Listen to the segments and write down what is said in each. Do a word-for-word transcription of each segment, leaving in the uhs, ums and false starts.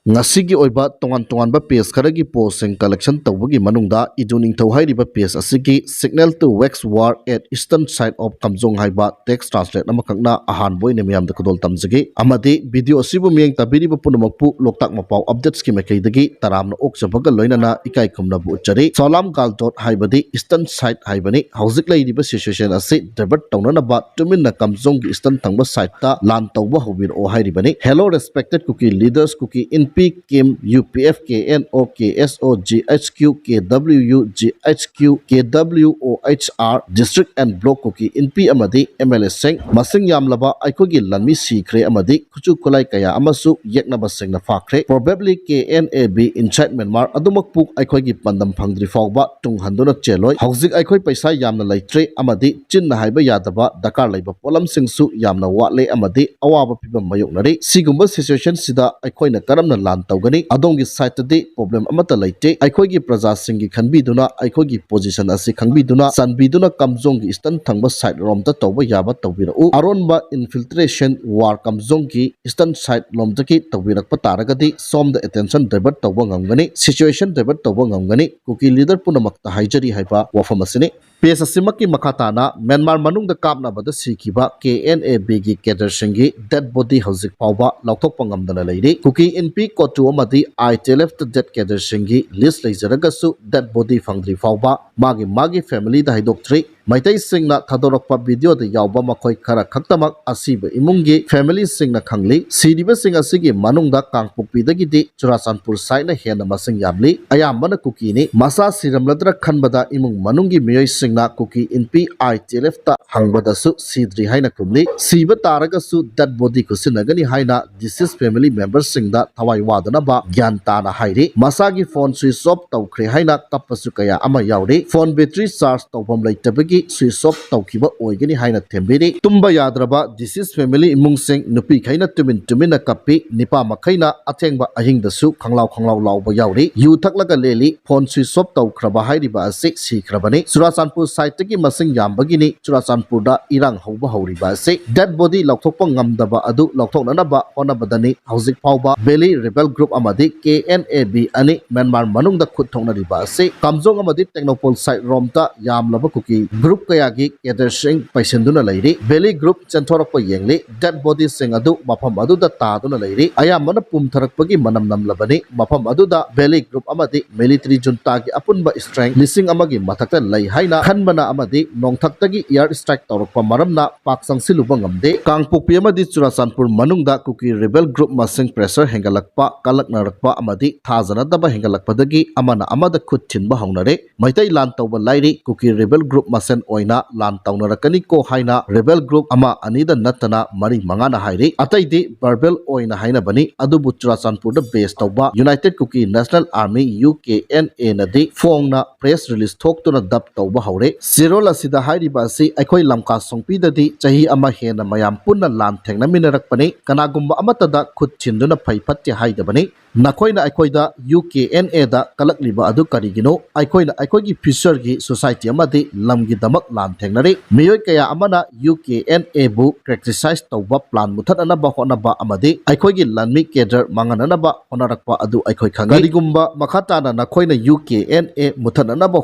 ꯉꯁꯤꯒꯤ ꯑꯣꯏꯕ ꯇꯣꯉꯥꯟ ꯇꯣꯉꯥꯟꯕ page ꯈꯔꯒꯤ postꯁꯤꯡ collection ꯇꯧꯕꯒꯤ ꯃꯅꯨꯡꯗ ꯏꯗꯨ ꯅꯤꯡꯊꯧ ꯍꯥꯏꯔꯤꯕ page ꯑꯁꯤꯒꯤ Signal to Wax War at Eastern Side of Kamjong ꯍꯥꯏꯕ text translate ꯑꯃꯈꯛꯅ ꯑꯍꯥꯟꯕ ꯑꯣꯏꯅ ꯃꯤꯌꯥꯝꯗ ꯈꯨꯗꯣꯜ ꯇꯝꯖꯒꯦ꯫ ꯑꯃꯗꯤ video ꯑꯁꯤꯕꯨ ꯃꯤꯠꯌꯦꯡ ꯇꯥꯕꯤꯔꯤꯕ ꯄꯨꯝꯅꯃꯛꯄꯨ ꯂꯣꯛꯇꯥꯛ ꯃꯄꯥꯎ updatesꯀꯤ ꯃꯥꯏꯀꯩꯗꯒꯤ ꯇꯔꯥꯝꯅ ꯑꯣꯛꯆꯕꯒ ꯂꯣꯏꯅꯅ ꯏꯀꯥꯏ ꯈꯨꯝꯅꯕ ꯎꯠꯆꯔꯤ꯫ ꯁꯣꯂꯥꯝ ꯒꯥꯜꯗꯣꯠ ꯍꯥꯏꯕꯗꯤ Eastern Side ꯍꯥꯏꯕꯅꯤ꯫ ꯍꯧꯖꯤꯛ ꯂꯩꯔꯤꯕ situation ꯑꯁꯤ divert ꯇꯧꯅꯅꯕ ꯇꯨꯃꯤꯟꯅ ꯀꯝꯖꯣꯡꯒꯤ Eastern ꯊꯪꯕ sideꯇ line ꯇꯧꯕ ꯍꯧꯕꯤꯔꯛꯑꯣ ꯍꯥꯏꯔꯤꯕꯅꯤ꯫ Hello respected Kuki leaders, Kuki Inpi, KIM, UPF, KNO, KSO, GHQ, KWU, GHQ, KWOHR, District and Block Kuki Inpi ꯑꯃꯗꯤ MLAꯁꯤꯡ ꯃꯁꯤꯡ ꯌꯥꯝꯂꯕ ꯑꯩꯈꯣꯏꯒꯤ ꯂꯥꯟꯃꯤ ꯁꯤꯈ꯭ꯔꯦ ꯑꯃꯗꯤ ꯈꯨꯠꯁꯨ ꯈꯨꯠꯂꯥꯏ ꯀꯌꯥ ꯑꯃꯁꯨ ꯌꯦꯛꯅꯕꯁꯤꯡꯅ ꯐꯥꯈ꯭ꯔꯦ꯫ Probably KNAB inside Myanmar ꯑꯗꯨꯃꯛꯄꯨ ꯑꯩꯈꯣꯏꯒꯤ ꯄꯥꯟꯗꯝ ꯐꯪꯗ꯭ꯔꯤ ꯐꯥꯎꯕ ꯇꯨꯡ ꯍꯟꯗꯨꯅ ꯆꯦꯜꯂꯣꯏ꯫ ꯍꯧꯖꯤꯛ ꯑꯩꯈꯣꯏ ꯄꯩꯁꯥ ꯌꯥꯝꯅ ꯂꯩꯇ꯭ꯔꯦ ꯑꯃꯗꯤ ꯆꯤꯟꯅ ꯍꯥꯏꯕ ꯌꯥꯗꯕ ꯗꯔꯀꯥꯔ ꯂꯩꯕ ꯄꯣꯠꯂꯝꯁꯤꯡꯁꯨ ꯌꯥꯝꯅ ꯋꯥꯠꯂꯦ ꯑꯃꯗꯤ ꯑꯋꯥꯕ ꯐꯤꯕꯝ ꯃꯥꯌꯣꯛꯅꯔꯤ꯫ ꯁꯤꯒꯨꯝꯕ situationꯁꯤꯗ ꯑꯩꯈꯣꯏꯅ ꯀꯔꯝꯅ line ꯇꯧꯒꯅꯤ? ꯑꯗꯣꯝꯒꯤ sideꯇꯗꯤ problem ꯑꯃꯠꯇ ꯂꯩꯇꯦ꯫ ꯑꯩꯈꯣꯏꯒꯤ ꯄ꯭ꯔꯖꯥꯁꯤꯡꯒꯤ ꯈꯟꯕꯤꯗꯨꯅ, ꯑꯩꯈꯣꯏꯒꯤ position ꯑꯁꯤ ꯈꯪꯕꯤꯗꯨꯅ, ꯆꯥꯟꯕꯤꯗꯨꯅ ꯀꯝꯖꯣꯡꯒꯤ Eastern ꯊꯪꯕ sideꯔꯣꯝꯗ ꯇꯧꯕ ꯌꯥꯕ ꯇꯧꯕꯤꯔꯛꯎ꯫ ꯑꯔꯣꯟꯕ infiltration war ꯀꯝꯖꯣꯡꯒꯤ Eastern sideꯂꯣꯝꯗꯒꯤ ꯇꯧꯕꯤꯔꯛꯄ ꯇꯥꯔꯒꯗꯤ ꯁꯣꯝꯗ attention divert ꯇꯧꯕ ꯉꯝꯒꯅꯤ, situation divert ꯇꯧꯕ ꯉꯝꯒꯅꯤ꯫ Kuki leader ꯄꯨꯝꯅꯃꯛꯇ ꯍꯥꯏꯖꯔꯤ ꯍꯥꯏꯕ ꯋꯥꯐꯝ ꯑꯁꯤꯅꯤ꯫ Page ꯑꯁꯤꯃꯛꯀꯤ ꯃꯈꯥ ꯇꯥꯅ ꯃ꯭ꯌꯥꯟꯃꯥꯔ ꯃꯅꯨꯡꯗ ꯀꯥꯞꯅꯕꯗ ꯁꯤꯈꯤꯕ KNABꯒꯤ cadreꯁꯤꯡꯒꯤ dead body ꯍꯧꯖꯤꯛ ꯐꯥꯎꯕ ꯂꯧꯊꯣꯛꯄ ꯉꯝꯗꯅ ꯂꯩꯔꯤ꯫ Kuki Inpi, COTU ꯑꯃꯗꯤ ITLFꯇ dead cadreꯁꯤꯡꯒꯤ list ꯂꯩꯖꯔꯒꯁꯨ dead body ꯐꯪꯗ꯭ꯔꯤ ꯐꯥꯎꯕ ꯃꯥꯒꯤ ꯃꯥꯒꯤ familyꯗ ꯍꯥꯏꯗꯣꯛꯇ꯭ꯔꯤ꯫ ꯃꯩꯇꯩꯁꯤꯡꯅ ꯊꯥꯗꯣꯔꯛꯄ videoꯗ ꯌꯥꯎꯕ ꯃꯈꯣꯏ ꯈꯔ ꯈꯛꯇꯃꯛ ꯑꯁꯤꯕ ꯏꯃꯨꯡꯒꯤ familyꯁꯤꯡꯅ ꯈꯪꯂꯤ꯫ ꯁꯤꯔꯤꯕꯁꯤꯡ ꯑꯁꯤꯒꯤ ꯃꯅꯨꯡꯗ ꯀꯥꯡꯄꯣꯛꯄꯤꯗꯒꯤꯗꯤ ꯆꯨꯔꯥꯆꯥꯟꯄꯨꯔ sideꯅ ꯍꯦꯟꯅ ꯃꯁꯤꯡ ꯌꯥꯝꯂꯤ꯫ ꯑꯌꯥꯝꯕꯅ ꯀꯨꯀꯤꯅꯤ꯫ ꯃꯁꯥ ꯁꯤꯔꯝꯂꯗ꯭ꯔ ꯈꯟꯕꯗ ꯏꯃꯨꯡ ꯃꯅꯨꯡꯒꯤ ꯃꯤꯑꯣꯏꯁꯤꯡꯅ Kuki Inpi ITLFꯇ ꯍꯪꯕꯗꯁꯨ ꯁꯤꯗ꯭ꯔꯤ ꯍꯥꯏꯅ ꯈꯨꯝꯂꯤ꯫ ꯁꯤꯕ ꯇꯥꯔꯒꯁꯨ dead body ꯈꯨꯠꯁꯤꯟꯅꯒꯅꯤ ꯍꯥꯏꯅ deceased family memberꯁꯤꯡꯗ ꯊꯋꯥꯏ ꯋꯥꯗꯅꯕ ꯒ꯭ꯌꯥꯟ ꯇꯥꯅ ꯍꯥꯏꯔꯤ꯫ ꯃꯁꯥꯒꯤ phone switch off ꯇꯧꯈ꯭ꯔꯦ ꯍꯥꯏꯅ ꯀꯞꯄꯁꯨ ꯀꯌꯥ ꯑꯃ ꯌꯥꯎꯔꯤ꯫ Phone battery charge ꯇꯧꯐꯝ ꯂꯩꯇꯕꯒꯤ switch off ꯇꯧꯈꯤꯕ ꯑꯣꯏꯒꯅꯤ ꯍꯥꯏꯅ ꯊꯦꯝꯕꯤꯔꯤ꯫ ꯇꯨꯝꯕ ꯌꯥꯗ꯭ꯔꯕ deceased family ꯏꯃꯨꯡꯁꯤꯡ, ꯅꯨꯄꯤꯈꯩꯅ ꯇꯨꯃꯤꯟ ꯇꯨꯃꯤꯟꯅ ꯀꯞꯄꯤ, ꯅꯤꯄꯥ ꯃꯈꯩꯅ ꯑꯊꯦꯡꯕ ꯑꯍꯤꯡꯗꯁꯨ ꯈꯪꯂꯥꯎ ꯈꯪꯂꯥꯎ ꯂꯥꯎꯕ ꯌꯥꯎꯔꯤ꯫ ꯌꯨ ꯊꯛꯂꯒ ꯂꯦꯜꯂꯤ, phone switch off ꯇꯧꯈ꯭ꯔꯕ ꯍꯥꯏꯔꯤꯕ ꯑꯁꯤ ꯁꯤꯈ꯭ꯔꯕꯅꯤ꯫ ꯆꯨꯔꯥꯆꯥꯟꯄꯨꯔ side ꯇꯒꯤ ꯃꯁꯤꯡ ꯌꯥꯝꯕꯒꯤꯅꯤ ꯆꯨꯔꯥꯆꯥꯟꯄꯨꯔꯗ ꯏꯔꯥꯡ ꯍꯧꯕ ꯍꯧꯔꯤꯕ ꯑꯁꯤ꯫ Dead body ꯂꯧꯊꯣꯛꯄ ꯉꯝꯗꯕ ꯑꯗꯨ ꯂꯧꯊꯣꯛꯅꯅꯕ ꯍꯣꯠꯅꯕꯗꯅꯤ ꯍꯧꯖꯤꯛ ꯐꯥꯎꯕ Valley Rebel Group ꯑꯃꯗꯤ K N A B ꯑꯅꯤ ꯃ꯭ꯌꯥꯟꯃꯥꯔ ꯃꯅꯨꯡꯗ ꯈꯨꯠ ꯊꯣꯛꯅꯔꯤꯕ ꯑꯁꯤ꯫ ꯀꯥꯝꯖꯣꯡ ꯑꯃꯗꯤ ꯇꯦꯡꯅꯧꯄꯜ side ꯔꯣꯝꯗ ꯌꯥꯝꯂꯕ ꯀꯨꯀꯤ group ꯀꯌꯥꯒꯤ cadre ꯁꯤꯡ ꯄꯩꯁꯤꯟꯗꯨꯅ ꯂꯩꯔꯤ꯫ Valley Group ꯆꯦꯟꯊꯣꯔꯛꯄ ꯌꯦꯡꯂꯤ꯫ Dead body ꯁꯤꯡ ꯑꯗꯨ ꯃꯐꯝ ꯑꯗꯨꯗ ꯇꯥꯗꯨꯅ ꯂꯩꯔꯤ꯫ ꯑꯌꯥꯝꯕꯅ ꯄꯨꯝꯊꯔꯛꯄꯒꯤ ꯃꯅꯝ ꯅꯝꯂꯕꯅꯤ꯫ ꯃꯐꯝ ꯑꯗꯨꯗ Valley Group ꯑꯃꯗꯤ military junta ꯒꯤ ꯑꯄꯨꯟꯕ strength ꯂꯤꯁꯤꯡ ꯑꯃꯒꯤ ꯃꯊꯛꯇ ꯂꯩ ꯍꯥꯏꯅ ꯈꯟꯕꯅ ꯑꯃꯗꯤ ꯅꯣꯡꯊꯛꯇꯒꯤ air strike ꯇꯧꯔꯛꯄ ꯃꯔꯝꯅ ꯄꯥꯛ ꯆꯪꯁꯤꯜꯂꯨꯕ ꯉꯝꯗꯦ꯫ ꯀꯥꯡꯄꯣꯛꯄꯤ ꯑꯃꯗꯤ ꯆꯨꯔꯥꯆꯥꯟꯄꯨꯔ ꯃꯅꯨꯡꯗ ꯀꯨꯀꯤ rebel group ꯃꯁꯤꯡ pressure ꯍꯦꯟꯒꯠꯂꯛꯄ, ꯀꯜꯂꯛꯅꯔꯛꯄ ꯑꯃꯗꯤ ꯊꯥꯖꯅꯗꯕ ꯍꯦꯟꯒꯠꯂꯛꯄꯗꯒꯤ ꯑꯃꯅ ꯑꯃꯗ ꯈꯨꯠ ꯊꯤꯟꯕ ꯍꯧꯅꯔꯦ꯫ ꯃꯩꯇꯩ ꯂꯥꯟ ꯇꯧꯕ ꯂꯥꯏꯔꯤ꯫ ꯀꯨꯀꯤ rebel group ꯃꯁꯦꯟ ꯑꯣꯏꯅ ꯂꯥꯟ ꯇꯧꯅꯔꯛꯀꯅꯤꯀꯣ ꯍꯥꯏꯅ rebel group ꯑꯃ ꯑꯅꯤꯗ ꯅꯠꯇꯅ ꯃꯔꯤ ꯃꯉꯥꯅ ꯍꯥꯏꯔꯤ꯫ ꯑꯇꯩꯗꯤ verbal ꯑꯣꯏꯅ ꯍꯥꯏꯅꯕꯅꯤ꯫ ꯑꯗꯨꯕꯨ ꯆꯨꯔꯥꯆꯥꯟꯄꯨꯔꯗ base ꯇꯧꯕ United Kuki National Army, U K N A, ꯅꯗꯤ ꯐꯣꯡꯅ press release ꯊꯣꯛꯇꯨꯅ ꯗꯞ ꯇꯧꯕ ꯍꯧꯔꯦ꯫ ꯆꯦꯔꯣꯜ ꯑꯁꯤꯗ ꯍꯥꯏꯔꯤꯕ ꯑꯁꯤ ꯑꯩꯈꯣꯏ ꯂꯝꯀꯥ ꯁꯣꯡꯄꯤꯗꯗꯤ ꯆꯍꯤ ꯑꯃ ꯍꯦꯟꯅ ꯃꯌꯥꯝ ꯄꯨꯟꯅ ꯂꯥꯟ ꯊꯦꯡꯅꯃꯤꯟꯅꯔꯛꯄꯅꯤ꯫ ꯀꯅꯥꯒꯨꯝꯕ ꯑꯃꯠꯇꯗ ꯈꯨꯠ ꯊꯤꯟꯗꯨꯅ ꯐꯩ ꯐꯠꯇꯦ ꯍꯥꯏꯗꯕꯅꯤ꯫ ꯅꯈꯣꯏꯅ ꯑꯩꯈꯣꯏꯗ U K N A ꯗ ꯀꯂꯛꯂꯤꯕ ꯑꯗꯨ ꯀꯔꯤꯒꯤꯅꯣ? ꯑꯩꯈꯣꯏꯅ ꯑꯩꯈꯣꯏꯒꯤ future ꯒꯤ society ꯑꯃꯗꯤ ꯂꯝꯒꯤꯗꯃꯛ ꯂꯥꯟ ꯊꯦꯡꯅꯔꯤ꯫ ꯃꯤꯑꯣꯏ ꯀꯌꯥ ꯑꯃꯅ U K N A ꯕꯨ criticize ꯇꯧꯕ, plan ꯃꯨꯊꯠꯅꯅꯕ ꯍꯣꯠꯅꯕ ꯑꯃꯗꯤ ꯑꯩꯈꯣꯏꯒꯤ ꯂꯥꯟꯃꯤ cadre ꯃꯥꯡꯍꯟꯅꯅꯕ ꯍꯣꯠꯅꯔꯛꯄ ꯑꯗꯨ ꯑꯩꯈꯣꯏ ꯈꯪꯏ꯫ ꯀꯔꯤꯒꯨꯝꯕ ꯃꯈꯥ ꯇꯥꯅ ꯅꯈꯣꯏꯅ U K N A ꯃꯨꯊꯠꯅꯅꯕ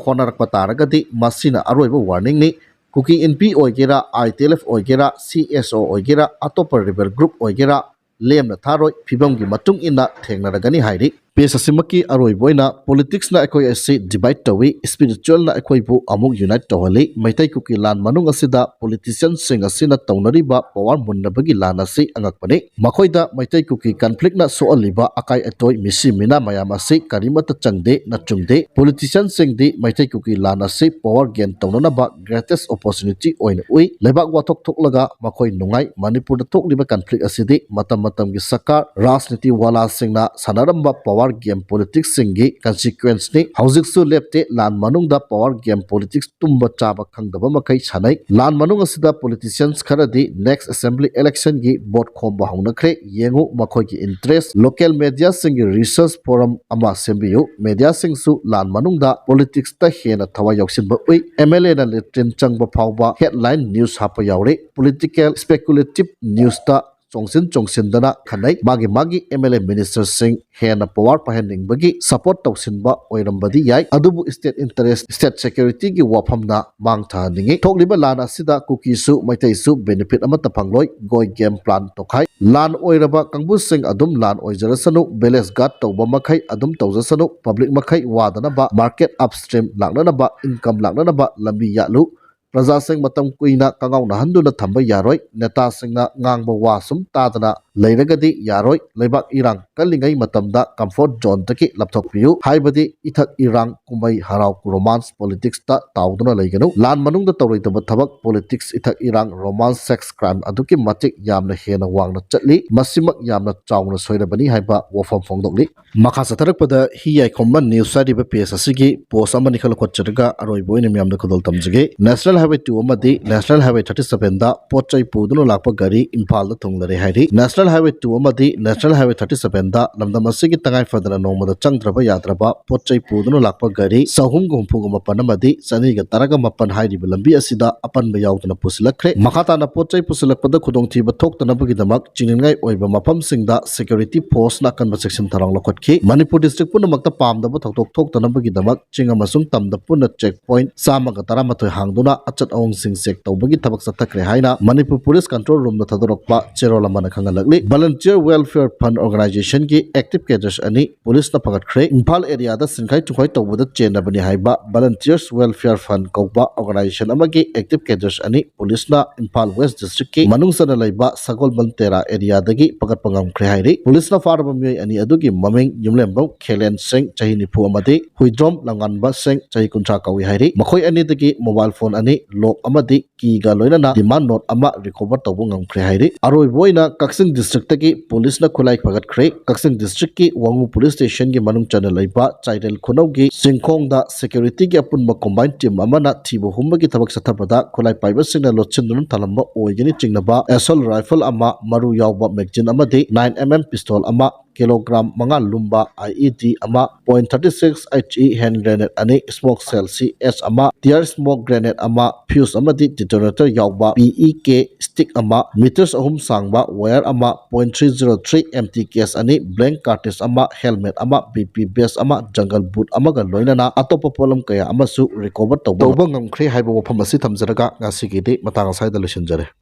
ꯍꯣꯠꯅꯔꯛꯄ ꯇꯥꯔꯒꯗꯤ ꯃꯁꯤꯅ ꯑꯔꯣꯏꯕ warning ꯅꯤ꯫ ꯀꯨꯀꯤ ꯏꯟꯄꯤ ꯑꯣꯏꯒꯦꯔꯥ, I T L F ꯑꯣꯏꯒꯦꯔꯥ, C S O ꯑꯣꯏꯒꯦꯔꯥ, ꯑꯇꯣꯞꯄ rebel group ꯑꯣꯏꯒꯦꯔꯥ, ꯂꯦꯝꯅ ꯊꯥꯔꯣꯏ, ꯐꯤꯕꯝꯒꯤ ꯃꯇꯨꯡ ꯏꯟꯅ ꯊꯦꯡꯅꯔꯒꯅꯤ ꯍꯥꯏꯔꯤ꯫ Page ꯑꯁꯤꯃꯛꯀꯤ ꯑꯔꯣꯏꯕ ꯑꯣꯏꯅ politics ꯅ ꯑꯩꯈꯣꯏ ꯑꯁꯤ divide ꯇꯧꯏ, spiritual ꯅ ꯑꯩꯈꯣꯏꯕꯨ ꯑꯃꯨꯛ unite ꯇꯧꯍꯜꯂꯤ꯫ ꯃꯩꯇꯩ ꯀꯨꯀꯤ ꯂꯥꯟ ꯃꯅꯨꯡ ꯑꯁꯤꯗ politician ꯁꯤꯡ ꯑꯁꯤꯅ ꯇꯧꯅꯔꯤꯕ power ꯃꯨꯟꯅꯕꯒꯤ ꯂꯥꯟ ꯑꯁꯤ ꯑꯉꯛꯄꯅꯤ꯫ ꯃꯈꯣꯏꯗ ꯃꯩꯇꯩ ꯀꯨꯀꯤ conflict ꯅ ꯁꯣꯛꯍꯜꯂꯤꯕ ꯑꯀꯥꯏ ꯑꯇꯣꯏ, ꯃꯤꯁꯤ ꯃꯤꯅꯥ ꯃꯌꯥꯝ ꯑꯁꯤ ꯀꯔꯤꯃꯠꯇ ꯆꯪꯗꯦ, ꯅꯆꯨꯡꯗꯦ꯫ Politician ꯁꯤꯡꯗꯤ ꯃꯩꯇꯩ ꯀꯨꯀꯤ ꯂꯥꯟ ꯑꯁꯤ power gain ꯇꯧꯅꯅꯕ greatest opportunity ꯑꯣꯏꯅ ꯎꯏ꯫ ꯂꯩꯕꯥꯛ ꯋꯥꯊꯣꯛ ꯊꯣꯛꯂꯒ ꯃꯈꯣꯏ ꯅꯨꯡꯉꯥꯏ꯫ ꯃꯅꯤꯄꯨꯔꯗ ꯊꯣꯛꯂꯤꯕ conflict ꯑꯁꯤꯗꯤ ꯃꯇꯝ ꯃꯇꯝꯒꯤ ꯁꯔꯀꯥꯔ, ꯔꯥꯖꯅꯤꯇꯤ ꯋꯥꯂꯥꯁꯤꯡꯅ ꯁꯥꯟꯅꯔꯝꯕ power power game politics ꯁꯤꯡꯒꯤ consequence ꯅꯤ꯫ ꯍꯧꯖꯤꯛꯁꯨ ꯂꯦꯞꯇꯦ꯫ ꯂꯥꯟ ꯃꯅꯨꯡꯗ power game politics ꯇꯨꯝꯕ ꯆꯥꯕ ꯈꯪꯗꯕ ꯃꯈꯩ ꯁꯥꯟꯅꯩ꯫ ꯂꯥꯟ ꯃꯅꯨꯡ ꯑꯁꯤꯗ politicians ꯈꯔꯗꯤ next assembly election ꯒꯤ vote ꯈꯣꯝꯕ ꯍꯧꯅꯈ꯭ꯔꯦ꯫ ꯌꯦꯡꯉꯨ ꯃꯈꯣꯏꯒꯤ interest꯫ Local media ꯁꯤꯡꯒꯤ research forum ꯑꯃ ꯁꯦꯝꯕꯤꯌꯨ꯫ Media ꯁꯤꯡꯁꯨ ꯂꯥꯟ ꯃꯅꯨꯡꯗ politics ꯇ ꯍꯦꯟꯅ ꯊꯋꯥꯏ ꯌꯥꯎꯁꯤꯟꯕ ꯎꯏ꯫ M L A ꯅ latrine ꯆꯪꯕ ꯐꯥꯎꯕ headline news ꯍꯥꯞꯄ ꯌꯥꯎꯔꯦ꯫ Political speculative news ꯇ ꯆꯣꯡꯁꯤꯟ ꯆꯣꯡꯁꯤꯟꯗꯅ ꯈꯟꯅꯩ꯫ ꯃꯥꯒꯤ ꯃꯥꯒꯤ M L A minister ꯁꯤꯡ ꯍꯦꯟꯅ power ꯄꯥꯏꯍꯟꯅꯤꯡꯕꯒꯤ support ꯇꯧꯁꯤꯟꯕ ꯑꯣꯏꯔꯝꯕꯗꯤ ꯌꯥꯏ, ꯑꯗꯨꯕꯨ state interest, state security ꯒꯤ ꯋꯥꯐꯝꯅ ꯃꯥꯡ ꯊꯥꯍꯟꯅꯤꯡꯉꯤ꯫ ꯊꯣꯛꯂꯤꯕ ꯂꯥꯟ ꯑꯁꯤꯗ ꯀꯨꯀꯤꯁꯨ ꯃꯩꯇꯩꯁꯨ benefit ꯑꯃꯠꯇ ꯐꯪꯂꯣꯏ꯫ ꯒꯣꯏ game plan ꯇꯣꯈꯥꯏ꯫ ꯂꯥꯟ ꯑꯣꯏꯔꯕ ꯀꯥꯡꯕꯨꯁꯤꯡ ꯑꯗꯨꯝ ꯂꯥꯟ ꯑꯣꯏꯖꯔꯁꯅꯨ, village guard ꯇꯧꯕ ꯃꯈꯩ ꯑꯗꯨꯝ ꯇꯧꯖꯁꯅꯨ, public ꯃꯈꯩ ꯋꯥꯗꯅꯕ, market upstream ꯂꯥꯛꯅꯅꯕ, income ꯂꯥꯛꯅꯅꯕ ꯂꯝꯕꯤ ꯌꯥꯠꯂꯨ꯫ ꯄ꯭ꯔꯖꯥꯁꯤꯡ ꯃꯇꯝ ꯀꯨꯏꯅ ꯀꯉꯥꯎꯅꯍꯟꯗꯨꯅ ꯊꯝꯕ ꯌꯥꯔꯣꯏ꯫ ꯅꯦꯇꯥꯁꯤꯡꯅ ꯉꯥꯡꯕ ꯋꯥ ꯁꯨꯝ ꯇꯥꯗꯅ ꯂꯩꯔꯒꯗꯤ ꯌꯥꯔꯣꯏ꯫ ꯂꯩꯕꯥꯛ ꯏꯔꯥꯡ ꯀꯜꯂꯤꯉꯩ ꯃꯇꯝꯗ comfort zone ꯗꯒꯤ ꯂꯥꯞꯊꯣꯛꯄꯤꯌꯨ, ꯍꯥꯏꯕꯗꯤ ꯏꯊꯛ ꯏꯔꯥꯡ, ꯀꯨꯝꯍꯩ ꯍꯔꯥꯎ, romance politics ꯇ ꯇꯥꯎꯗꯨꯅ ꯂꯩꯒꯅꯨ꯫ ꯂꯥꯟ ꯃꯅꯨꯡꯗ ꯇꯧꯔꯣꯏꯗꯕ ꯊꯕꯛ, politics, ꯏꯊꯛ ꯏꯔꯥꯡ, romance, sex crime ꯑꯗꯨꯛꯀꯤ ꯃꯇꯤꯛ ꯌꯥꯝꯅ ꯍꯦꯟꯅ ꯋꯥꯡꯅ ꯆꯠꯂꯤ꯫ ꯃꯁꯤꯃꯛ ꯌꯥꯝꯅ ꯆꯥꯎꯅ ꯁꯣꯏꯔꯕꯅꯤ ꯍꯥꯏꯕ ꯋꯥꯐꯝ ꯐꯣꯡꯗꯣꯛꯂꯤ꯫ ꯃꯈꯥ ꯆꯠꯊꯔꯛꯄꯗ ꯍꯤ ꯌꯥꯏꯈꯣꯝꯕ news ꯍꯥꯏꯔꯤꯕ page ꯑꯁꯤꯒꯤ post ꯑꯃꯅꯤ ꯈꯛ ꯂꯧꯈꯠꯆꯔꯒ ꯑꯔꯣꯏꯕ ꯑꯣꯏꯅ ꯃꯌꯥꯝꯗ ꯈꯨꯗꯣꯜ ꯇꯝꯖꯒꯦ꯫ National Highway two ꯑꯃꯗꯤ National Highway thirty seven ꯗ ꯄꯣꯠ ꯆꯩ ꯄꯨꯗꯨꯅ ꯂꯥꯛꯄ ꯒꯥꯔꯤ ꯏꯝꯐꯥꯜꯗ ꯊꯨꯡꯂꯔꯦ ꯍꯥꯏꯔꯤ꯫ National Highway two ꯑꯃꯗꯤ National Highway thirty seven ꯗ ꯂꯝꯗꯝ ꯑꯁꯤꯒꯤ ꯇꯉꯥꯏ ꯐꯗꯅ ꯅꯣꯡꯃꯗ ꯆꯪꯗ꯭ꯔꯕ ꯌꯥꯗ꯭ꯔꯕ ꯄꯣꯠ ꯆꯩ ꯄꯨꯗꯨꯅ ꯂꯥꯛꯄ ꯒꯥꯔꯤ ꯆꯍꯨꯝꯒ ꯍꯨꯝꯐꯨꯒ ꯃꯥꯄꯟ ꯑꯃꯗꯤ ꯆꯅꯤꯒ ꯇꯔꯥꯒ ꯃꯥꯄꯟ ꯍꯥꯏꯔꯤꯕ ꯂꯝꯕꯤ ꯑꯁꯤꯗ ꯑꯄꯟꯕ ꯌꯥꯎꯗꯅ ꯄꯨꯁꯤꯜꯂꯛꯈ꯭ꯔꯦ꯫ ꯃꯈꯥ ꯇꯥꯅ ꯄꯣꯠ ꯆꯩ ꯄꯨꯁꯤꯜꯂꯛꯄꯗ ꯈꯨꯗꯣꯡꯊꯤꯕ ꯊꯣꯛꯇꯅꯕꯒꯤꯗꯃꯛ ꯆꯤꯡꯅꯤꯡꯉꯥꯏ ꯑꯣꯏꯕ ꯃꯐꯝꯁꯤꯡꯗ security force ꯅ ꯑꯀꯟꯕ ꯆꯦꯛꯁꯤꯟ ꯊꯧꯔꯥꯡ ꯂꯧꯈꯠꯈꯤ꯫ ꯃꯅꯤꯄꯨꯔ district ꯄꯨꯝꯅꯃꯛꯇ ꯄꯥꯝꯗꯕ ꯊꯧꯗꯣꯛ ꯊꯣꯛꯇꯅꯕꯒꯤꯗꯃꯛ ꯆꯤꯡ ꯑꯃꯁꯨꯡ ꯇꯝꯗ ꯄꯨꯟꯅ check point ꯆꯥꯝꯃꯒ ꯇꯔꯥꯃꯥꯊꯣꯏ ꯍꯥꯡꯗꯨꯅ ꯑꯆꯠ ꯑꯋꯣꯡꯁꯤꯡ check ꯇꯧꯕꯒꯤ ꯊꯕꯛ ꯆꯠꯊꯈ꯭ꯔꯦ ꯍꯥꯏꯅ ꯃꯅꯤꯄꯨꯔ police control room ꯗ ꯊꯥꯗꯣꯔꯛꯄ ꯆꯦꯔꯣꯜ ꯑꯃꯅ ꯈꯪꯍꯜꯂꯛꯂꯤ꯫ Volunteer Welfare Fund Organization ꯒꯤ active cadres ꯑꯅꯤ police ꯅ ꯐꯒꯠꯈ꯭ꯔꯦ꯫ ꯏꯝꯐꯥꯜ area ꯗ ꯁꯤꯟꯈꯥꯏ ꯊꯨꯡꯈꯥꯏ ꯇꯧꯕꯗ ꯆꯦꯟꯅꯕꯅꯤ ꯍꯥꯏꯕ Volunteers Welfare Fund ꯀꯧꯕ organization ꯑꯃꯒꯤ active cadres ꯑꯅꯤ police ꯅ ꯏꯝꯐꯥꯜ West district ꯀꯤ ꯃꯅꯨꯡ ꯆꯟꯅ ꯂꯩꯕ ꯁꯒꯣꯜꯕꯟ ꯇꯦꯔꯥ area ꯗꯒꯤ ꯐꯒꯠꯄ ꯉꯝꯈ꯭ꯔꯦ ꯍꯥꯏꯔꯤ꯫ Police ꯅ ꯐꯥꯔꯕ ꯃꯤꯑꯣꯏ ꯑꯅꯤ ꯑꯗꯨꯒꯤ ꯃꯃꯤꯡ ꯌꯨꯝꯂꯦꯝꯕꯝ ꯈꯦꯂꯦꯟ ꯁꯤꯡ, ꯆꯍꯤ ꯅꯤꯐꯨ, ꯑꯃꯗꯤ ꯍꯨꯏꯗ꯭ꯔꯣꯝ ꯂꯝꯉꯥꯟꯕ ꯁꯤꯡ, ꯆꯍꯤ ꯀꯨꯟꯊ꯭ꯔꯥ ꯀꯧꯏ ꯍꯥꯏꯔꯤ꯫ ꯃꯈꯣꯏ ꯑꯅꯤꯗꯒꯤ mobile phone ꯑꯅꯤ, ꯂꯣꯛ ꯑꯃꯗꯤ ꯀꯤꯒ ꯂꯣꯏꯅꯅ ꯗꯤꯃꯥꯟ ꯅꯣꯠ ꯑꯃ ꯔꯤꯀꯣꯚꯔ ꯇꯧꯕ ꯉꯝꯈ꯭ꯔꯦ ꯍꯥꯏꯔꯤ꯫ ꯑꯔꯣꯏꯕ ꯑꯣꯏꯅ ꯀꯛꯆꯤꯡ ꯗꯤꯁꯇ꯭ꯔꯤꯛꯇꯒꯤ ꯄꯨꯂꯤꯁꯅ ꯈꯨꯠꯂꯥꯏ ꯐꯒꯠꯈ꯭ꯔꯦ꯫ ꯀꯛꯆꯤꯡ ꯗꯤꯁꯇ꯭ꯔꯤꯛꯀꯤ ꯋꯥꯉꯨ ꯄꯨꯂꯤꯁ ꯁ꯭ꯇꯦꯁꯟꯒꯤ ꯃꯅꯨꯡ ꯆꯟꯅ ꯂꯩꯕ ꯆꯥꯏꯔꯦꯜ ꯈꯨꯅꯧꯒꯤ ꯆꯤꯡꯈꯣꯡꯗ ꯁꯦꯀ꯭ꯌꯨꯔꯤꯇꯤꯒꯤ ꯑꯄꯨꯟꯕ ꯀꯣꯝꯕꯥꯏꯟ ꯇꯤꯝ ꯑꯃꯅ ꯊꯤꯕ ꯍꯨꯝꯕꯒꯤ ꯊꯕꯛ ꯆꯠꯊꯕꯗ ꯈꯨꯠꯂꯥꯏ ꯄꯥꯏꯕꯁꯤꯡꯅ ꯂꯣꯠꯁꯤꯟꯗꯨꯅ ꯊꯝꯂꯝꯕ ꯑꯣꯏꯒꯅꯤ ꯆꯤꯡꯅꯕ ꯑꯦꯁꯣꯜ ꯔꯥꯏꯐꯜ ꯑꯃ, ꯃꯔꯨ ꯌꯥꯎꯕ ꯃꯦꯒꯖꯤꯟ ꯑꯃꯗꯤ ꯅꯥꯏꯟ ꯑꯦꯝ ꯑꯦꯝ ꯄꯤꯁꯇꯣꯜ ꯑꯃ, ꯀꯤꯂꯣꯒ꯭ꯔꯥꯝ ꯃꯉꯥ ꯂꯨꯝꯕ ꯑꯥꯏ ꯏ ꯗꯤ ꯑꯃ, point thirty six H E hand grenade ꯑꯅꯤ, ꯁ꯭ꯃꯣꯛ ꯁꯦꯜ ꯁꯤ ꯑꯦꯁ ꯑꯃ, ꯇꯤꯌꯔ ꯁ꯭ꯃꯣꯛ ꯒ꯭ꯔꯦꯅꯦꯗ ꯑꯃ, ꯐ꯭ꯌꯨꯁ ꯑꯃꯗꯤ ꯗꯤꯇꯣꯅꯦꯇꯔ ꯌꯥꯎꯕ ꯄꯤ ꯏ ꯀꯦ ꯁ꯭ꯇꯤꯛ ꯑꯃ, ꯃꯤꯇꯔꯁ ꯑꯍꯨꯝ ꯁꯥꯡꯕ ꯋꯥꯌꯔ ꯑꯃ, point three zero three M T case ꯑꯅꯤ, ꯕ꯭ꯂꯦꯡ ꯀꯥꯔꯇ꯭ꯔꯤꯖ ꯑꯃ, ꯍꯦꯜꯃꯦꯠ ꯑꯃ, ꯕꯤ ꯄꯤ ꯕꯦꯁ ꯑꯃ, ꯖꯪꯒꯜ ꯕꯨꯠ ꯑꯃꯒ ꯂꯣꯏꯅꯅ ꯑꯇꯣꯞꯄ ꯄꯣꯠꯂꯝ ꯀꯌꯥ ꯑꯃꯁꯨ ꯔꯤꯀꯣꯚꯔ ꯇꯧꯕ ꯇꯧꯕ ꯉꯝꯈ꯭ꯔꯦ ꯍꯥꯏꯕ ꯋꯥꯐꯝ ꯑꯁꯤ ꯊꯝꯖꯔꯒ ꯉꯁꯤꯒꯤꯗꯤ ꯃꯇꯥꯡ ꯑꯁ꯭ꯋꯥꯏꯗ ꯂꯣꯏꯁꯤꯟꯖꯔꯦ꯫